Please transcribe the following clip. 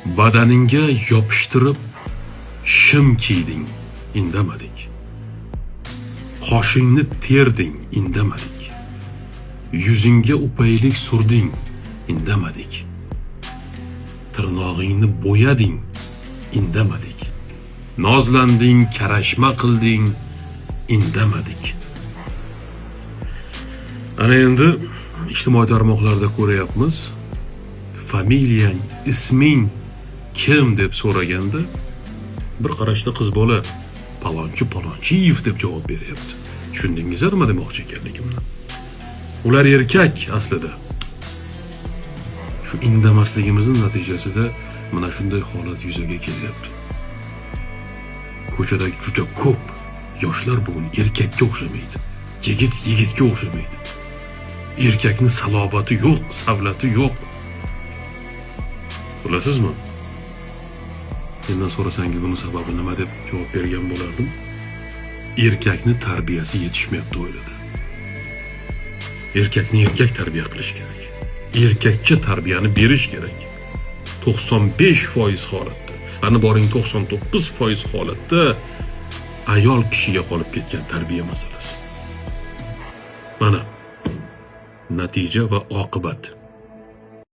Badaningga yopishtirib shim kiyding, indamadik. Qoshingni terding, indamadik. Yuzingga upaylik surding, indamadik. Tirnog'ingni bo'yading, indamadik. Nozlanding, karashma qilding, indamadik. Ana endi ijtimoiy tarmoqlarda ko'ryapmiz. Familiyang, isming kim deb so'raganda, bir qarashda qiz bola palonchi Palonchiyev deb javob beryapti. Tushundingiz nima demoqchi ekanligimni? Ular erkak aslida. Shu indamasligimizning natijasida mana shunday holat yuzaga kelyapti. Ko'chada juda ko'p yoshlar bugun erkakka o'xshamaydi. Yigit yigitga o'xshamaydi. Erkakni salobati yo'q, savlati yo'q. Bilasizmi? Mendan so'rasangiz, buni sababi nima deb javob bergan bo'lardim. Erkakni tarbiyasi yetishmayapti oilada. Erkakni erkak tarbiya qilish kerak. Erkakcha tarbiyani berish kerak. 95% holatda, ani boring, 99% holatda ayol kishiga qolib ketgan tarbiya masalasi. Mana natija va oqibat.